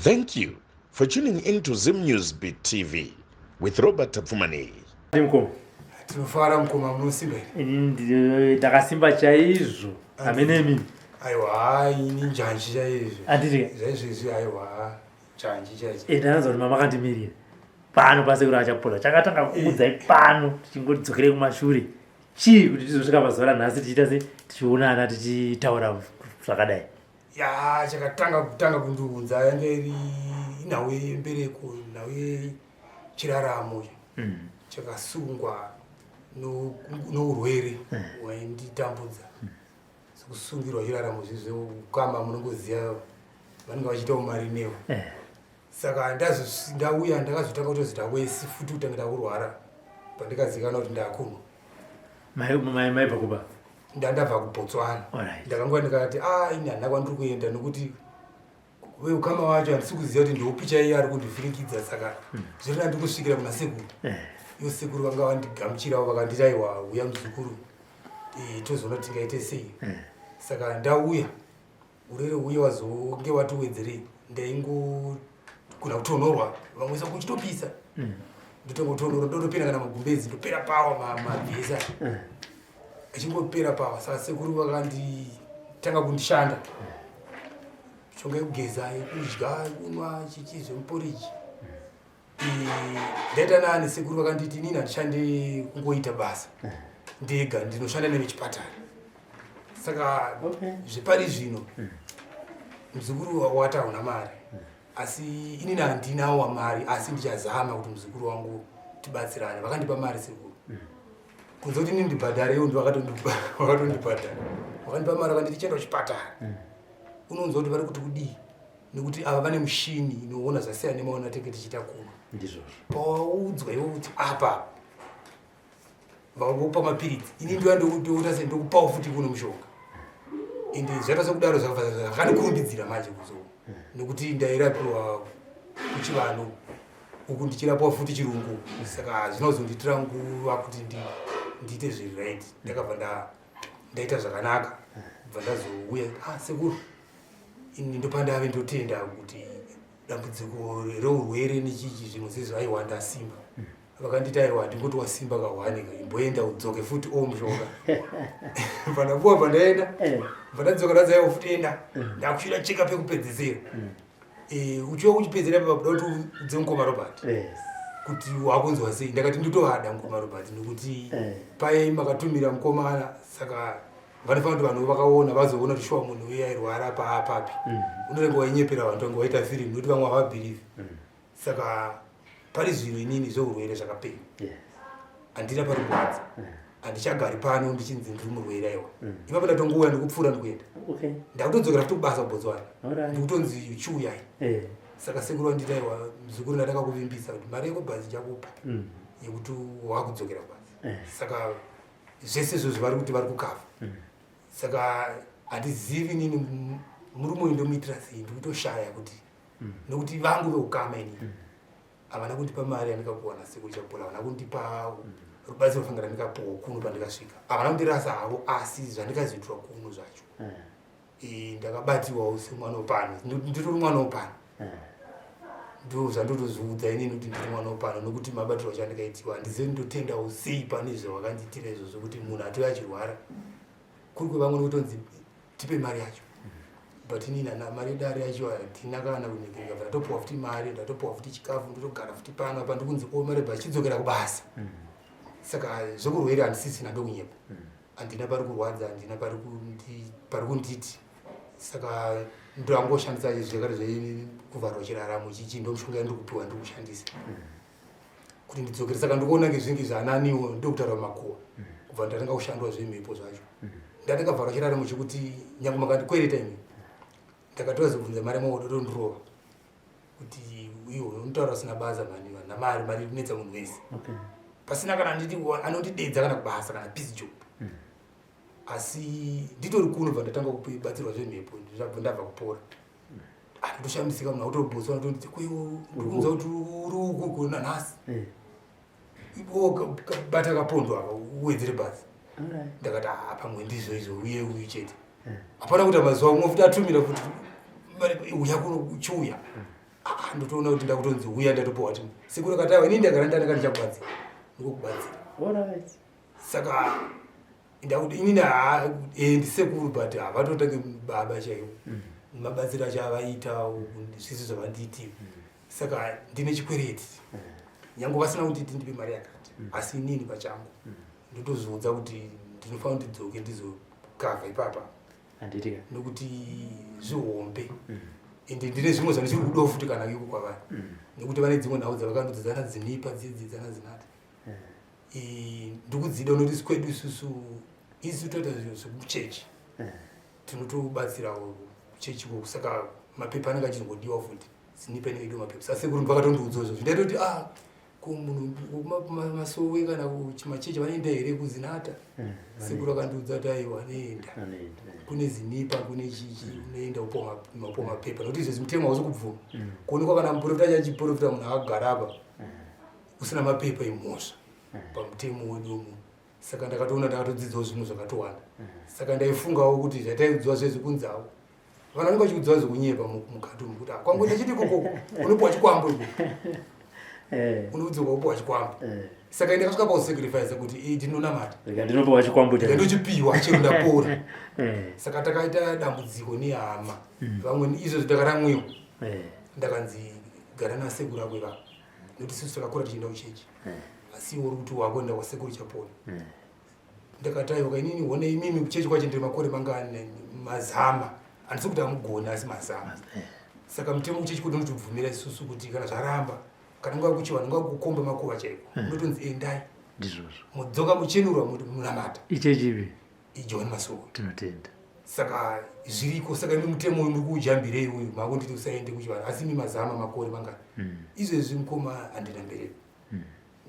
Thank you for tuning in to Zim News Beat TV with Robert Tapfumaneyi. Mukoma. Tinofara mukoma, munosimba here? Ini ndakasimba chaizvo. Amene mimi. Aiwa, ini njanji chaizvo. Anditi. Zvaizvezvi aiwa, njanji chaizvo. Eh, ndakanzwa kuti mama akandimirira. Pano pasekuru achapola. Chakatanga kukuudzai pano tichingodzokerei kumashure. Chii kuti tizosvika pazuva ranhasi tichiita se tichionana tichitaura zvakadai. Ya, chakatanga kutanga kundiunza yanga iri nhau yembereko, nhau yechiraramo chakasungwa nourwere hwainditambudza. Sekusungirwa chiraramo zvezveukama, munongoziva vanenge vachiitawo mari newo. Saka ndauya ndakazotanga kutozita wesi futi kutanga ndakurwara pandikazikanwa kuti ndakuno. Maibva kuba? Ndandabva kuBotswana. Ndakanguva ndikati, a ini handina kwandiri kuenda nokuti veukama wacho handisi kuziva kuti ndeupi chaiye ari kundivhiringidza, saka zviri nandi kusvikira kuna sekuru. Ivo sekuru vanga vandigamuchirawo, vakanditi, "Aiwa, uya muzukuru, tozoona kuti tingaite sei." Saka ndauya, urwere uye wazonge watiwedzerei, ndaingogona kutonhorwa, vamwe saka kuchitopisa, ndotongotonhorwa, ndotopinda kana magumbezi, ndopera pawa mabvisa achingopera pawa. Saka sekuru vakanditanga kundishanda mishonga yekugeza, yekudya, yekunwa, chichi zvemuporiji. Ndaita nani, sekuru vakanditi, "Inini handishandi kungoita basa ndega, ndinoshanda nevechipatara." Saka zvepari zvino, muzukuru wati hauna mari, asi inini handinawo mari, asi ndichazama kuti muzukuru wangu tibatsirane. Vakandipa mari sekuru, kunze kuti inini ndibhadhare, ivo ndivakatondibhadhara. Vakandipa mari, vakanditi, "Chienda kuchipatara, unonzwa kuti vari kuti kudii, nekuti ava vane mushini inoona zvasiyana nemaona tenge tichiita kuno." Ndizvozvo. Pawaudzwa iwe kuti apa vakupa mapiritsi, ini ndoya ndokuta se ndokupawo futi kuno mushonga. Ende zvaita sekudaro, zvakandikurumbidzira manje kuzo, nekuti ndairapiwa kuchivanhu uku, ndichirapiwa futi chirungu, saka zvinozondiitira nguva kuti ndiite zviri right. Ndakabva ndaita zvakanaka, bva ndazouya. Ah, sekuru, ini ndopandave ndotenda kuti dambudziko reurwere nechichi zvinhu zvezvo, aiwa, ndasimba. Vakanditi, "Aiwa, ndingoti wasimba kahwanika, imboenda udzoke futi o mushonga." Pandapuwa, pandaenda, pandadzoka, ndadzaiwa futi, "Enda, ndakuchida cheka pekupedzisira." Uchiwa kuchipedzera pakuda kuti udze mukoma Robert kuti wakunzwa sei. Ndakati ndotovada mukoma Robert nekuti pai makatumira mukomana, saka vanofanira kuti vanhu vakaona vazoona kuti shuwa munhu uye airwara paapapi. Unonenge wainyepera vanhu, tange waita firimu, nekuti vamwe havabhilivhi. Saka pari zvino inini zveurwere zvakapera, handina pari kurwadza, handichagari pano ndichinzi ndiri murwere, aiwa. Ipapo ndatongouya ndikupfuura ndikuenda, ndakutodzokera futi kubasa kuBotswana, ndikutonzi chiuyai. Saka sekuru vanditi, "Aiwa muzukuru, ndandakakuvimbisa kuti mari yekubhazi ndichakupa yekuti wakudzokera kubasa." Saka zvese izvozvo vari kuti vari kukavha, saka handizivi inini murume uyu ndomuitira sei, ndikutoshaya kuti, nekuti vangu veukama inini havana kundipa mari yandikapuwa nasekuru Chapola, havana kundipa rubatsiro fanga randikapuwa kuno pandikasvika, havana kundirasa havo, asi zvandikazoitirwa kuno zvacho, ndakabatiwawo semwana wepano, nditori mwana wepano. Ndo zvandotozviudza inini kuti ndiri mwana wepano, nokuti mabatirwo acho andikaitiwa, handizivi ndotendawo sei pane zvavakandiitira izvozvo, kuti munhu atove achirwara kuri kwevamwe nekutonzi tipe mari yacho, but inini hana mari yedare yacho, handina kana kunyekereka. Ndatopuwa futi mari, ndatopuwa futi chikafu, ndotogara futi pano apa, ndikunzi o mari achidzokera kubasa. Saka zvekurwere handisisina, ndokunyepa, handina pari kurwadza, handina pari kunditi. Saka ndangoshandisa zvekare zvekuvharwa chiraramo chichi, ndo mishonga yandiri kupiwa, ndiri kushandisa kuti ndidzokere. Saka ndikuona ngezvingi zvananiwo, ndokutaura makuwa kubva ndatanga kushandwa zvemhepo zvacho, ndandakavharwa chiraramo chekuti nyange makandikwereta imi, ndakatozobvunza mari maodotondirova kuti iwo unotaura usina basa mani, vana mari, mari inetsa munhu wese, pasina kana nditi anondidedza kana kubasa kana piece job. Asi nditori kuno, bva ndatanga kubatsirwa zvemhepo, ndabva ndabva kupora. Ah, ndotoshamisika, munhu autobhotswa ndotonditi kweiwo, ndikunzwa kuti uri uku nanhasi, ipo bata kapondo aka uwedzere basi. Ndakati, "Ah, pamwe ndizvo izvo, uye uyu chete." Hapana kuita mazuva, umwe futi atumira futi, "Uya kuno, chiuya." Ah, ndotoona kuti ndakutonzi uya ndatopiwa ti sekuru akati aiwa inini ndagara ndandanga ndichakubatsira ndikukubatsira. Saka ndakuti inini haa eh, ndisekuru but havatotange baba chaivo mabatsiro acho avaita zvese zvavandiitira. Saka ndine chikwereti nyange vasina kuti tindipe mari yakati, asi inini pachangu ndotozviudza kuti ndinofanira kuti ndidzoke ndizokavha ipapa. Handitika. Nokuti zvihombe ende ndine zvimwe zvandichiri kudawo futi kana iko kwavari, nekuti vane dzimwe nhau dzavakandudza dzana dzinipa dzidzi dzana zinati. Ndikudzida nokuti kwedu isusu isu toita zvinhu zvekuchechi, tinotobatsirawo kuchechi ikoko, saka mapepa anenge achizongodiwa futi, zinipa inenge idiwa mapepa. Saka sekuru ndovakatondiudza izvozvo, ndaitoti ah, ko munhu masowe kana kumachechi vanoenda here kuzinata? Sekuru akandiudza kuti aiwa, anoenda. Anoenda. Kune zinipa, kune chichi, unoenda upuwa mapuwa mapepa, nokuti izvezvi mutemo hausi kubvuma kuonekwa kana muprofita achiprofita munhu akagara apa usina mapepa, imhosva pamutemo wedu umu. Saka ndakatoona ndakatodzidzawo zvimwe zvakatowanda. Saka ndaifungawo kuti zvataiudzwa zvezvi kunzawo vanhu vanenge vachiudzwa zvekunyepa mukati umu kuti kwangoenda chiti ikoko unopiwa chikwambo iko, unoudzwa upiwa chikwambo. Saka ndakasvika pausacrifice kuti ndinonamata. Rega ndinopiwa chikwambo. Ndika ndochipiwa chero ndapora. Saka takaita dambudziko nehama vamwe izvozvo, ndakaramwiwa. Ndakanzi gara nasekuru ako ivavo nekuti isusu takakura tichienda kuchechi, asi iwe uri kuti wakuenda kwasekuru Chapona. Ndakati aiwa, inini hone imimi kuchechi kwacho ndiri makore mangani, mazama, handisi kuti amugoni asi mazama. Saka mutemo kuchechi kwedu unotibvumira isusu kuti kana zvaramba, kana nguva kuchivanhu, nguva kukomba makuva chaiko, unotonzi endai Ndizvozvo. Mudzoka muchenurwa munamata. Ichechipi? IJohn Masowe. Tinotenda. Saka zviriko. Saka imi mutemo uyu muri kuujambirei uyu, makunditi usaende kuchivanhu, asi imi mazama makore mangani? Izvezvi mukoma handina mbereko,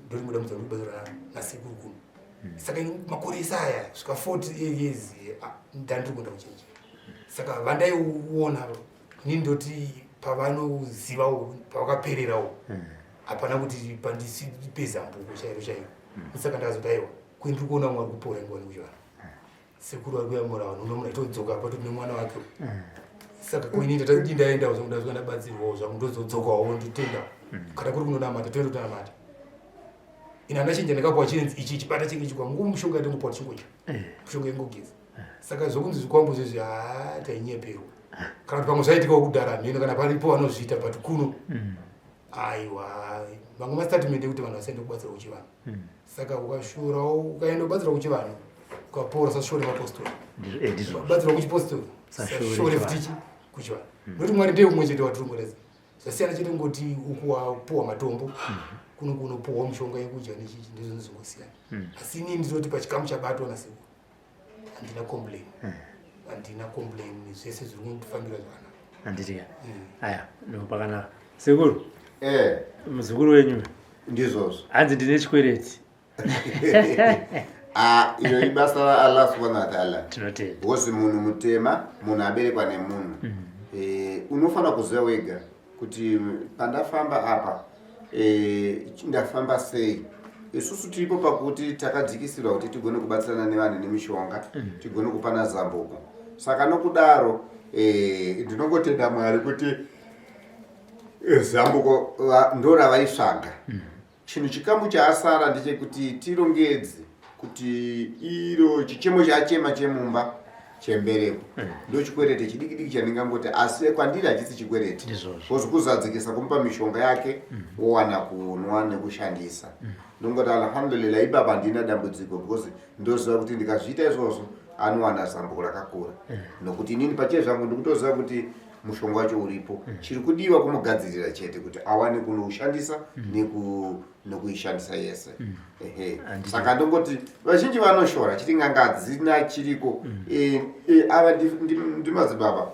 ndori muda mudza ndikubatsira nasekuru kuno. Saka ini makore ese aya svika 40 years, ah, ndandiri kuenda kuchechi. Saka vandaiona ini ndoti pavanozivawo pavakapererawo hapana kuti pandisipe zambuko chairo chairo. Saka ndakazoti aiwa, kwendiri kuona mwari kupora nguva nekuchivanhu, sekuru vari kuyamura vanhu, unomuna todzoka apa toti nemwana wake. Saka kuini ndatadi ndaenda zvangu, ndasvika ndabatsirwawo zvangu, ndozodzokawo ndotenda. Kana kuri kunonamata toenda tonamata. Ina ndachinja ndakapuwa chinzi ichi chibata chinge chikwa ngu mushonga yatingopuwa tichingodya mushonga ingogeza. Saka zvokunzi zvikwambo zvezvi, haa, tainyeperwa, kana kuti pamwe zvaitikawo kudhara, mheno kana paripo vanozviita, but kuno aiwa, mamwe mastatement ekuti vanhu vasaende kubatsira kuchivanhu. Saka ukashurawo ukaenda kubatsira kuchivanhu ukapora, sashore mapostori. Ndizvozvo. Batsira kuchipostori, Sashore sashore chivanhu. futi kuchivanhu, nokuti Mwari ndiye umwe chete watirongoreza. Zvasiyana chete ngoti uku wapuwa matombo, kuno kunopuwa mushonga yekudya nechichi, ndizvo zvingosiyana. Asi inini ndinoti pachikamu chabatwa nasekuru handina complain, handina complain, zvese zviri kundifambira zvakanaka. Handitika. Aya, ndo pakanaka. Sekuru, muzukuru wenyu. Ndizvozvo. Hanzi ndine chikwereti. Ah, iro ibasa raAllah subhanahu wa taala. Tinotenda. Because munhu mutema, munhu aberekwa nemunhu, unofanira kuziva wega kuti pandafamba apa ndafamba sei. Isusu tiripo pakuti takadzikisirwa kuti tigone kubatsirana nevanhu nemishonga, tigone kupana zambuko. Saka nokudaro ndinongotenda Mwari kuti zambuko ndo ravaitsvaga. Chinhu chikamu chaasara ndechekuti tirongedze kuti iro chichemo chaachema chemumba chembereko ndo chikwerete chidiki diki chandingangoti, asi kwandiri hachisi chikwerete. Ndizvozvo. Because kuzadzikisa kumupa mishonga yake wowana kunwa nekushandisa, ndongoti alhamdulillah, ipapa handina dambudziko because ndoziva kuti ndikazviita izvozvo anowana zambuko rakakura, nokuti inini pache zvangu ndikutoziva kuti mushonga wacho uripo. Chiri kudiwa kumugadzirira chete kuti awane kunoushandisa nekuishandisa yese. Ehe. Saka ndongoti vazhinji vanoshora chiti nganga hadzina chiriko. Ava ndimadzibaba.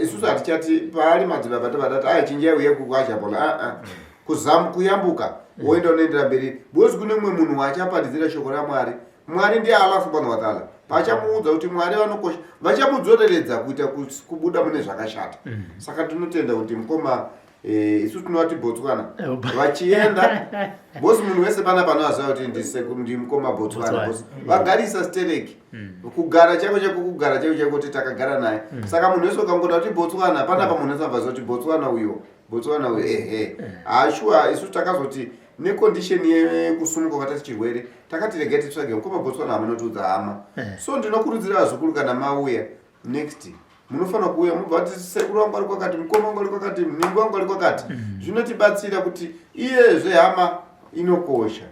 Isusu hatichati paari madzibaba tobva tati aya chinjai uye kuAchapola, aa, kuzamu kuyambuka woenda unoendera mberi, because kune mumwe munhu wachaparidzira shoko raMwari. Mwari ndiye Allah subhanahu wa taala, pachamuudza kuti Mwari vanokosha, vachamudzoreredza kuita kubuda mune zvakashata. Saka tinotenda kuti mukoma. Eh, isu tinovati Botswana vachienda bhosi munhu wese pana panoaziva kuti ndimukoma Botswana bhosi vagarisa stereki mm. kugara chako chako kugara chako chako kuti takagara naye mm. Saka munhu wese ukangoda kuti Botswana panapa mm. munhu wese abvaziva kuti Botswana uyo Botswana uyo ehe haashuwa isu takazoti necondition yekusumuka kwatati chirwere takati regai titsvage mukoma Botswana hamunotiudza hama eh. So ndinokurudzira vazukuru kana mauya next munofanira kuuya mubva vati sekuru wangu ari kwakati mukoma wangu ari kwakati mningi wangu ari kwakati mm. Zvinotibatsira kuti iyezve hama inokosha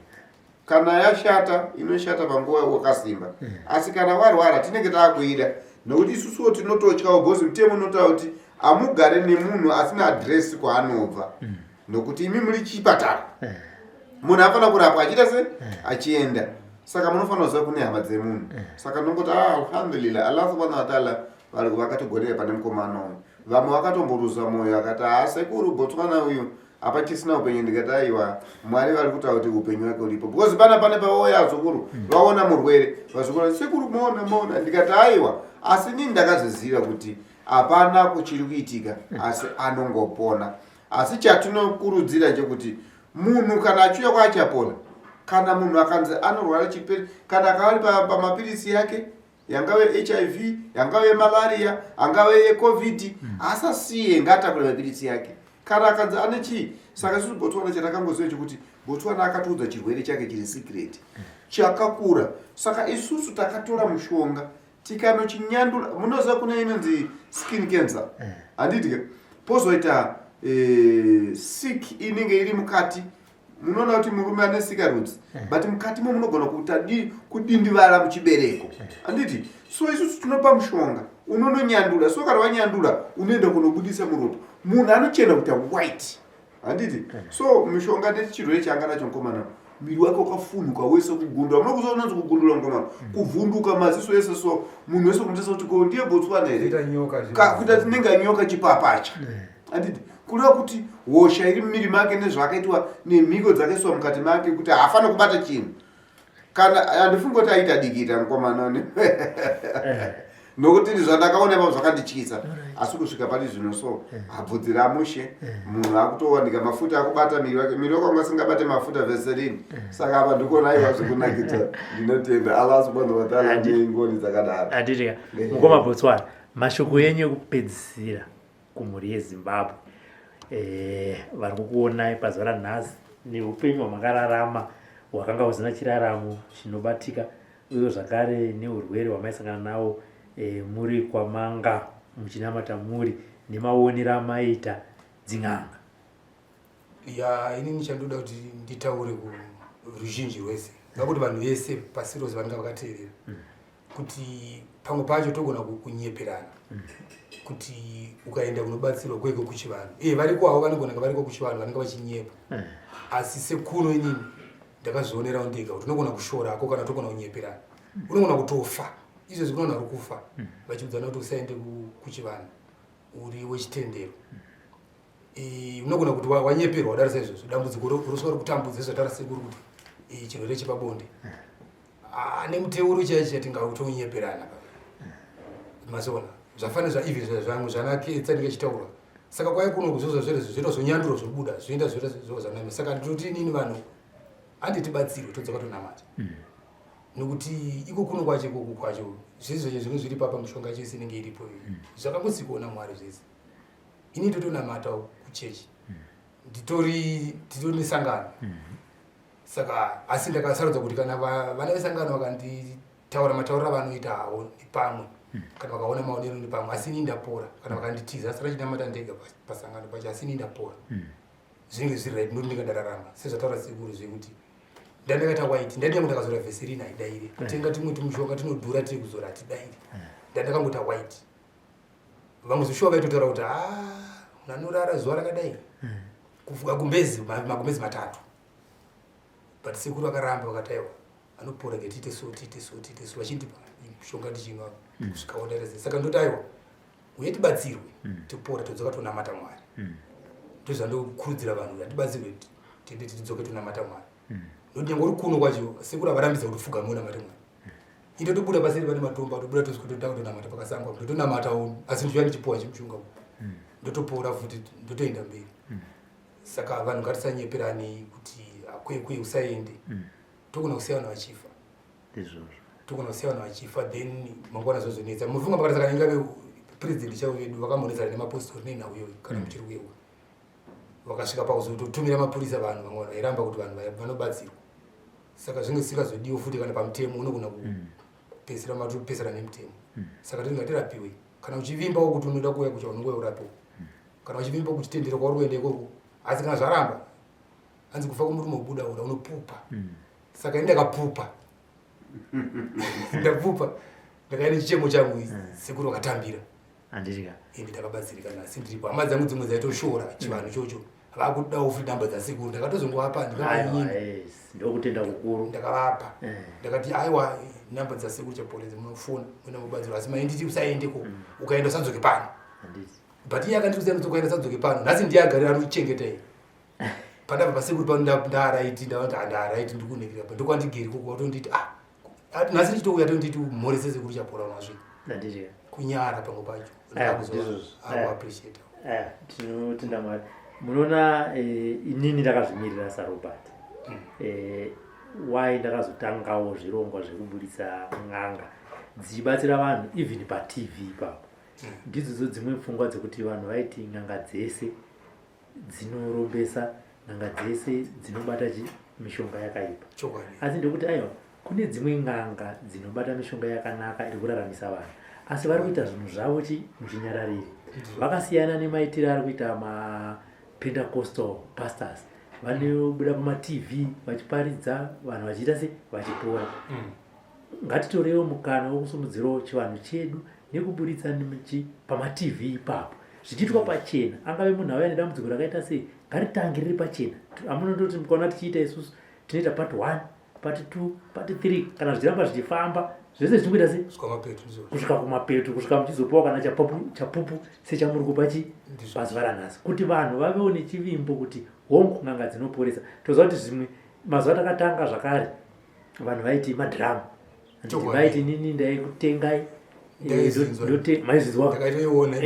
kana yashata inoshata panguva wakasimba mm. Asi kana warwara tinenge taakuida nokuti isusuwo tinototyawo bhozi mutemo unotaura kuti amugare nemunhu asina adhiresi kwaanobva mm. Nokuti imi muri chipatara mm. Munhu afanira kurapwa achiita se achienda saka munofanira kuziva kune hama dzemunhu mm. Saka ndongoti ah, alhamdulillah Allah subhanahu wa ta'ala vakatigonera pane mukomana uyu vamwe vakatomboruza mwoyo akati haa sekuru Botswana uyu hapachisina upenyu ndikati aiwa Mwari vari kutaura kuti upenyu wake uripo because pana pane paoya vazukuru mm. Vaona murwere vazukuru sekuru maona maona ndikati aiwa asi nini ndakazviziva kuti hapana kuchiri kuitika mm. Asi anongopona asi chatinokurudzira chekuti munhu kana achiuya kwaachapona kana munhu akanzi anorwara chiperi kana akava ari pamapirisi yake yangave HIV yangave malaria angave yeCovid mm. Asasiye ngaatakure mapiritsi yake kana akanzi ane chii saka isusu Botswana chatakangoziva chekuti Botswana akatiudza chirwere chake chiri secret chakakura saka isusu takatora mushonga tikanochinyandura munoziva kune inonzi skin cancer eh. Handiti ke pozoita eh, sick inenge iri mukati munoona kuti murume ane sikarudzi eh. But mukati mo munogona kuita kudindivara muchibereko eh. Handiti so isusu tinopa mushonga unononyandura so kana wanyandura unoenda kunobudisa muropa munhu anochena kuita white handiti eh. So mushonga nechirwere chaanga nacho mukomana miri wake wakafunhuka wese kugundura munokuza unonzi kugundura mukomana mm. Kuvhunduka maziso ese so munhu wese kumutesa kuti ko ndiye Botswana here kuita tinenge nyoka chipapacha handiti kureva kuti hosha iri mumiri make nezvaakaitwa nemhiko dzakaiswa mukati make kuti haafani kubata chinhu kana handifungi kuti aita dikita mukomana eh. Nokuti zvandakaona ipapo zvakandityisa asi kusvika pari zvino so eh. Habvudzi ramushe eh. Munhu akutowanika mafuta akubata miri wake miri wake wanga asingabate mafuta veselini saka apa ndikuona aiwa zvekunakidza ndinotenda Allah subhanahu wa ta'ala nengoni dzakadaro anditika mukoma Botswana mashoko enyu ekupedzisira kumhuri yeZimbabwe eh, vari kukuonai pazuva ranhasi neupenyu hwamakararama hwakanga husina chiraramo chinobatika uye zvakare neurwere hwamaisangana nawo eh, muri kwamanga muchinamata muri nemaonero amaiita dzin'anga. Ya inini chandoda kuti nditaure kuruzhinji rwese ngakuti vanhu vese pasi rose vanenge vakateerera mm. Kuti pamwe pacho togona kunyeperana mm. Kuti ukaenda kunobatsirwa kweko kuchivanhu e variko havo vanogona nga variko kuchivanhu vanenge vachinyepa mm. Asi sekuno inini ndakazvionerawo ndega kuti unogona kushorako kana togona kunyeperana mm. Unogona kutofa izvezvi kuno vanhu vari kufa mm. Vachiudzana kuti usaende kuchivanhu uri wechitendero mm. Unogona kuti wanyeperwa wadaro saizvozvo dambudziko roswa rikutambudza zvataura sekuru kuti chirwere chepabonde ah, nemuteuro chaicho chatingautonyeperana mazoona zvafanira zvaivi zvangu zvanaketsa ndinge chitaurwa saka kwai kuno kuzozva zvere zviro zvonyanduro zvobuda zvoenda zviro zvozaname saka ndinoti inini vanhu handitibatsirwe todzoka tonamata mm. Nokuti iko kuno kwacho ikoku kwacho zvese zvacho zvinenge zviri papa mushonga chese inenge iripo mm. Zvakangosikwa naMwari zvese ini totonamata kuchechi mm. Nditori titori nesangano mm. Saka asi ndakasarudza kuti kana vana vesangano vakanditaura matauriro avanoita hawo nepamwe mm. Kana vakaona maonero nepamwe asi ini ndapora kana mm. Vakanditiza asi rachinamata ndega pasangano pacho asi ini ndapora mm. Zvinenge zviri right nokuti ndinga ndararama sezvataura sekuru zvekuti ndandakaita white ndandinyange ndakazora veselina haidaire kutenga timwe tumushonga tinodhura tiri kuzora hatidaire ndandakangoita white vamwe zvishuwa vaitotaura kuti ha ah, munhu anorara zuva rakadai kufuka gumbezi magumbezi matatu but sekuru vakaramba vakati aiwa anopora ke tiite so tiite so tiite so vachindipa mushonga ndichinwa hmm. Kusvika wondereze saka ndoti aiwa uye tibatsirwe hmm. Tipora todzoka tonamata Mwari hmm. Ndozvandokurudzira vanhu kuti atibatsirwe tiende tidzoke tonamata Mwari nokuti nyange uri kuno kwacho sekuru avarambidza kuti fugame unamate Mwari ito tobuda paseri pane matombo atobuda tosvika totanga kutonamata pakasangwa totonamatawo asi ndichiuya ndichipuwa chimushonga. Ndotopora futi, ndotoenda mberi. Saka vanhu ngatisanyeperanei kuti akwekwe usaende. Togona kusiya vanhu vachifa. Ndizvozvo. Togona kusiya vanhu vachifa, then mangwana zvozonetsa. Mufunga makarisa kana ingave president chavo vedu vakambonetsana nemapostori nenhau iyoyo, kana muchiri kuyeuka. Vakasvika pakuzototumira mapurisa vanhu, vamwe vanhu vairamba kuti vanhu vanobatsirwa. Saka zvinge zvisingazodiwo futi kana pamutemo unogona kupedzisira matopesana nemutemo. Saka tiri ngatirapiwe. Kana uchivimbawo kuti unoda kuuya kucha, unongouya urapiwe. Kana uchivimba kuchitendero kwauri kuenda ikoko, asi kana zvaramba, hanzi kufa kwemurume ubuda ura unopupa. Saka ini ndakapupa, ndapupa, ndakaenda chichemo changu, sekuru vakatambira. Handiti? Ende ndakabatsirika nhasi ndiripo. Hama dzangu dzimwe dzaitoshora chivanhu chocho vakudawo futi namba dzasekuru, ndakatozongovapa, ndikavanyima. Aiwa, yes, ndokutenda kukuru. Ndakavapa, ndakati aiwa, namba dzasekuru Chaporezi, munofona muina mubatsiro, asi mainditi usaendeko, ukaenda usadzoke pano. But iye akanditi usaenda, ukaenda usadzoke pano. Nhasi ndiye agarira anochengeta iye. Pandabva pasekuru pano ndaraiti, ndavanti handaraiti, ndikunekera pa ndokwandigeri koko, watonditi ah, nhasi ndichitouya tonditi mhorese sekuru Chapora unasvika. Handiti? Kunyara pamwe pacho. Ndizvozvo. Akuappreciate. Tinotenda Mwari. Munoona, inini ndakazvimirira saRobert. Why ndakazotangawo zvirongwa zvekuburitsa n'anga dzichibatsira vanhu even paTV ipapo, ndidzodzo dzimwe pfungwa dzekuti vanhu vaiti n'anga dzese dzinorombesa, n'anga dzese dzinobata chi mishonga yakaipa. Asi ndekuti aiwa, kune dzimwe n'anga dzinobata mishonga yakanaka iri kuraramisa vanhu, asi vari kuita zvinhu zvavo chi muchinyararire. Vakasiyana nemaitiro ari kuita mapentecostal pastors vanobuda pamatv vachiparidza, vanhu vachiita se vachipora. Ngatitorewo mukana wekusumudzirawo chivanhu chedu nekuburitsa pamatv ipapo zvichiitwa pachena. Angave munhu auya nedambudziko rakaita sei, ngaritange riri pachena. Amunondoti mukaona tichiita isusu, tinoita part 1, part 2, part 3, kana zvichiramba zvichifamba zvese zvichingoita se Kusvika mapetu, ndizvo. Kusvika kumapeto, kusvika muchizopiwa kana chapupu sechamuri kupa chi pazuva ranhasi, kuti vanhu vavewo nechivimbo kuti hongu, n'anga dzinoporesa. Toziva kuti zvimwe mazuva takatanga zvakare vanhu vaiti madhirama. Vaiti inini ndaikutengai. Ndaizinzwa. Maizvinzwa? Ndakatoiona.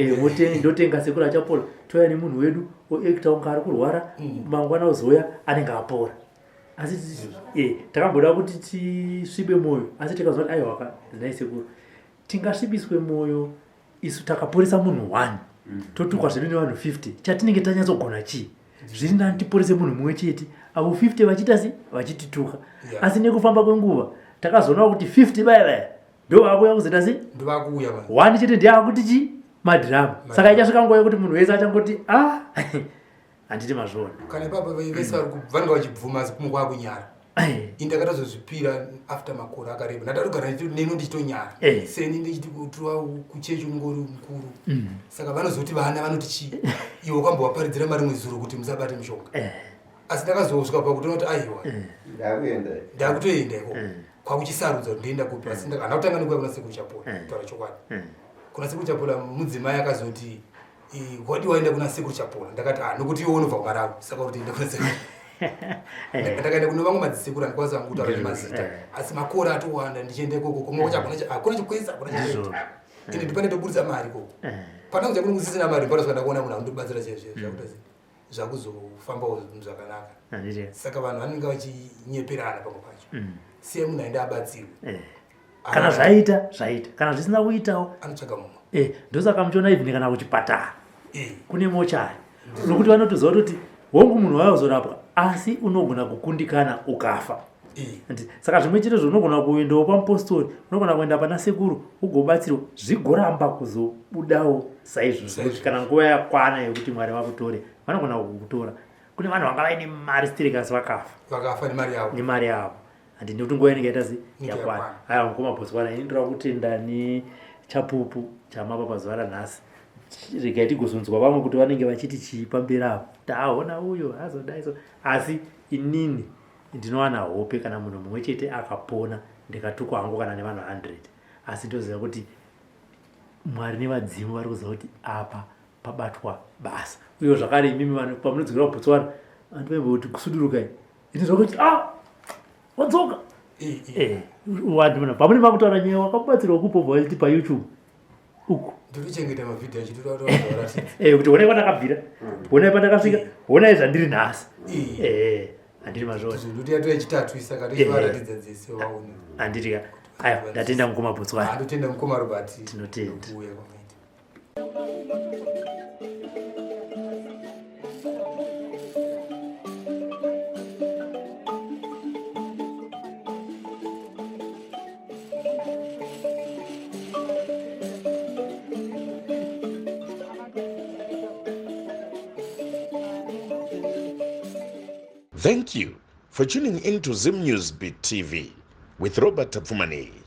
Ndotenga sekuru achapola, touya nemunhu wedu oekta kunge ari kurwara, mangwana ozouya anenge apora. Asi takamboda kuti tisvibe mwoyo, asi tikaziva kuti aiwaka, nhai sekuru, tingasvibiswe mwoyo isu takaporesa munhu 1, totukwa zvedu nevanhu 50, chatinenge tanyatsogona chii? Zviri nani tiporese munhu mumwe chete, avo 50 vachiita se vachitituka. Asi nekufamba kwenguva takazoonawo kuti 50 vaya vaya ndo vakuuya kuzoita se Ndovakuuya vanhu. One chete ndiye akuti chi madhirama. Saka ichasvika nguva yekuti munhu wese achangoti a handiti mazviona. Kana ipapo vese vanenge vachibvuma, asi kumwe kwakunyara. Ini ndakatozozvipira after makore akareba ndatogara neno ndichitonyara. Seni ndichiti kutura kuchechi unenge uri mukuru, saka vanozoti vana vanoti chii, iwe wakambovaparidzira marimwe zuro kuti musabate mishonga. Asi ndakazosvika pakutoona kuti aiwa, Ndakuenda. Ndakutoenda iko kwakuchisarudza kuti ndoenda kupi. Asi handina kutanga nekuya kuna sekuru Chapola. Kutaura chokwadi, kuna sekuru Chapola mudzimai akazoti, "Wadi waenda kuna sekuru Chapola?" Ndakati, "Ah, nokuti iwe unobva kuMarawi, saka kuti enda kuna sekuru." Ndakaenda kune vamwe madzisekuru, handikwanisa hangu kutaura nemazita, asi makore atowanda ndichienda ikoko. Kumwe kwacho hakuna chikwesa, hakuna chaita, ende ndipane toburitsa mari ikoko. Pana kuja kune kusisina mari, panosvika ndakuona munhu anondibatsira chaizvo zvakuita sei, zvakuzofambawo zvakanaka. Saka vanhu vanenge vachinyeperana pamwe pacho. Siya munhu aende abatsirwe. Kana zvaita zvaita, kana zvisina kuitawo, anotsvaga mumwe. Ndosaka muchiona even kana kuchipatara kune mochari, nokuti vanotoziva kuti hongu, munhu wauya kuzorapwa, asi unogona kukundikana ukafa. Saka zvimwe chete zvaunogona kuendawo pamupostori, unogona kuenda pana sekuru ugobatsirwa, zvigoramba kuzobudawo saizvozvo, kuti kana nguva yakwana yekuti Mwari vakutore, vanogona kukutora. Kune vanhu vanga vaine mari stereki asi vakafa. Vakafa nemari yavo. Nemari yavo, handi? Nekuti nguva inenge yaita se Inenge yakwana. Yakwana. Aiwa, mukoma Botswana, ini ndoda kutenda nechapupu chamapa pazuva ranhasi. Regai tigozonzwa vamwe kuti vanenge vachiti chii pamberi apo, taona uyo azodai so. Asi inini ndinowana hope kana munhu mumwe chete akapona, ndikatukwa hangu kana nevanhu 100, asi ndoziva kuti Mwari nevadzimu vari kuziva kuti apa pabatwa basa. Uye zvakare imimi vanhu pamunodzokera kuBotswana, andivaimbo kuti kusudurukai, inizwa kuti ah, wadzoka. Wanhu pamune makutaura nyaya wakabatsirwa kupo, bva vachiti paYouTube. Uku. Ndinochengeta mavhidhiyo acho toda eh, kuti honai kwandakabvira, honai pandakasvika, honai zvandiri nhasi. Eh, handiri mazvona. Ndoti yatova yechitatu saka tochivaratidza dzese vaone. Handiti ka. Aiwa, ndatenda mukoma Botswana. Ndotenda mukoma Robert. Tinotenda. Kuuya kwamaita. Thank you for tuning in to Zim News Beat TV with Robert Tafumani.